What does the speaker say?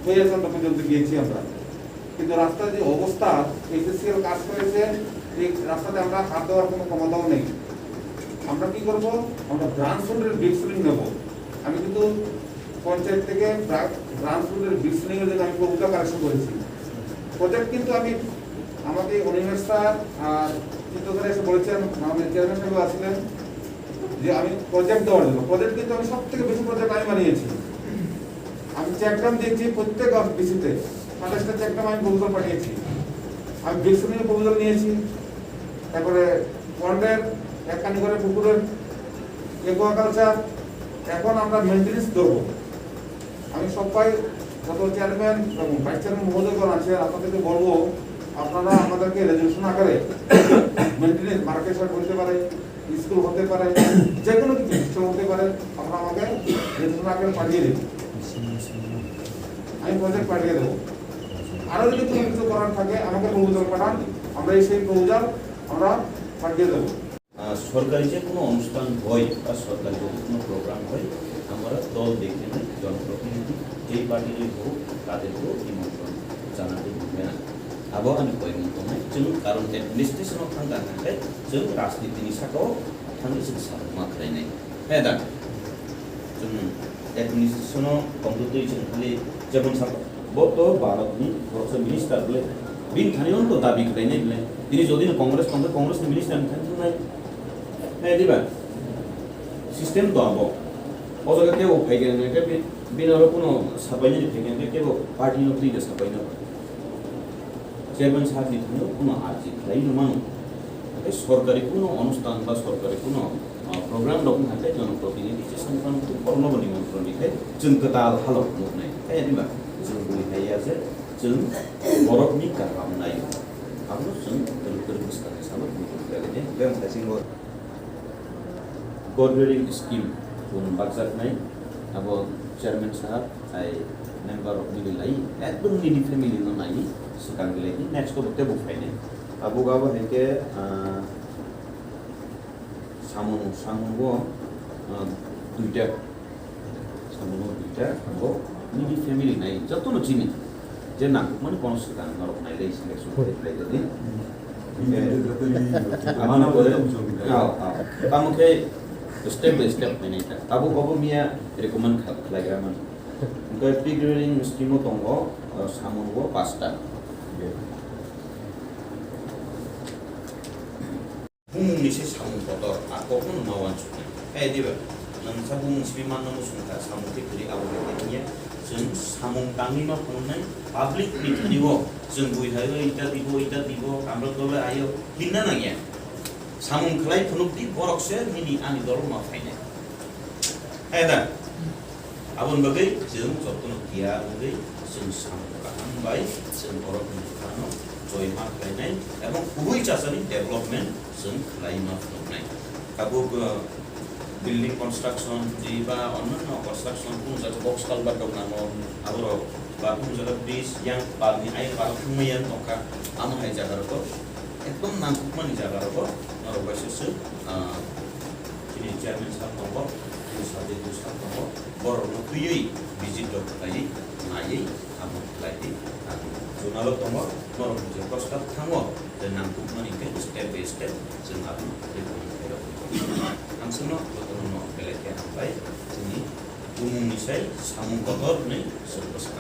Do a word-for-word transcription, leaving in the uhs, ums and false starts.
হয়ে চন্দ্র পর্যন্ত গিয়েছি আমরা। কিন্তু রাস্তার যে অবস্থা, এইচএসসিএল কাজ করেছে, এই রাস্তাতে আমরা হাত দেওয়ার কোনো ক্ষমতাও নেই। আমরা কি করব? আমরা ব্রাঞ্চ রোডের বিট সিলিং নেব। আমি কিন্তু পঞ্চায়েত থেকে ব্রা-, ব্রাঞ্চ রোডের বিট সিলিং এর জন্য আমি প্রপোজাল কালেকশন করেছি। প্রজেক্ট কিন্তু আমি, আমাকে অনিমেষ স্যার আর চিত্তধর এসে বলেছেন, আমাদের চেয়ারম্যান সাহেব আছিলেন, যে আমি প্রজেক্ট দেওয়ার জন্য, প্রজেক্ট কিন্তু আমি সব থেকে বেশি প্রজেক্ট আমি বানিয়েছি। আমি চেকড্রাম দিয়েছি প্রত্যেক ডিসিতে, সাতাশটা চেকড্রাম আমি প্রপোজাল পাঠিয়েছি। আমি বিট সিলিং এর প্রপোজাল নিয়েছি, তারপরে পন্ডের একখানি করে পুকুরের একুয়াকালচার, এখন আমরা মেনটেন্যান্স দেবো। আমি সবাই, যত চেয়ারম্যান এবং ভাইস চেয়ারম্যান মহোদয়গণ আছেন, আপনাদেরকে বলবো, আপনারা আমাদেরকে রেজুলেশন আকারে মেনটেন্যান্স, মার্কেট হতে পারে, স্কুল হতে পারে, যে কোনো কিছু সিস্টেম হতে পারে, আপনারা আমাকে রেজুলেশন আকারে পাঠিয়ে দিন। আমি প্রজেক্ট পাঠিয়ে দেবো। আরও যদি কোনো কিছু করার থাকে, আমাকে প্রপোজাল পাঠান, আমরা এই সেই প্রপোজাল আমরা পাঠিয়ে দেবো। আহ, সরকারি যে কোনো অনুষ্ঠান হয় বা সরকারি যদি কোনো প্রোগ্রাম হয়, আমরা দল দেখে নয়, জনপ্রতিনিধি যেই পার্টিরই হোক, তাদেরকেও নিমন্ত্রণ জানাতে ভুলবে না। Abo ani koimung tongnai, chwng karon administration o thangkha hwnkhe chwng rajniti ni saka o thangwi chwng samung ma khlainai. He da? Chwng administration o tongtwtwi chwng khali jemon saka bo to Bharat ni boroksa minister bwle, bini thani o to dabi khlainai bwle. Tini jodi no Congress tongkhe Congress ni minister ni thani thangnai. He diba? System to abo. O jaga kebo phaikhe hwnkhe bi-, bini oro kuno sapainani phaikhe hwnkhe kebo party no twi da sapaina. Chairman sahab ni thani o kuno arji khlai no mano. Tei sorkari kuno onusthan ba sorkari kuno, ah, program rok wngkha tei jonoprotinidhi je songkran tu borokno bo nimantron ri khe chwng kwtal halok nuknai. Kaya diba? Chwng bui hai ya je chwng borokni kaham nai. Abono chwng kwrwk kwrwk bwskangni salo tongwi tongwi khlai lai de. Bebak kaisingo God Rearing Scheme bo bakjaknai, abo chairman sahab hai member rok mili lai, ekdom needy family no nai, swkang lai di, next to tebo phainai. Abo gabo hai khe, ah, samung, samung bo, ah, duita. Samung bo duita, abo needy family nai, joto no chini. Je nangkukmani bono swkang norok nailai selection khlai lai di. Amano pore, ah, ah. Tamo khe step by step phainai ta. Abo, abo miya recommend kha-, khlaigra mani. Hwnkhe pig rearing scheme o tongo, ah, samung bo pasta. Bumungni se samung kotor, a kokno ma uansuknai. Hai diba? Nwng sa bumung simi manna muchung kha, samung khe kwrwi abo khe tei wngya. Chwng samung tangwi ma phunuknai, public ni thani o chwng bui hai o ita dibo, ita dibo, kamra dole ayo, hinna nangya. Samung khlai phunuk di, borok se nini ani dolo ma phainai. Hai da? Aboni bagwi chwng jotono tiyar wngwi chwng samung kaham bai chwng borokni buphano joima khlainai ebong kubui chasani development chwng khlai ma phunuknai. Tabuk, uh, building construction tei ba onno construction kunu jaga box culvert rok nango, aborok ba kunu jaga bridge yang palni ayang palok thangmani tongkha, amo hai jaga rok ekdom nangkukmani jaga rok norok bai se chwng, uh, Chini chairman sir tongo, chini subject sir tongo, borokno twiwi visit rok khlaiwi naiwi abo khlaiwi ang journal o tongo, norok je prostab thango, je nangkukmani khe step by step chwng abo recommend khairok. Ang chwngno jotono no belai khe hambai, chini bumungni sai samung kotor hwnwi chwng bwsa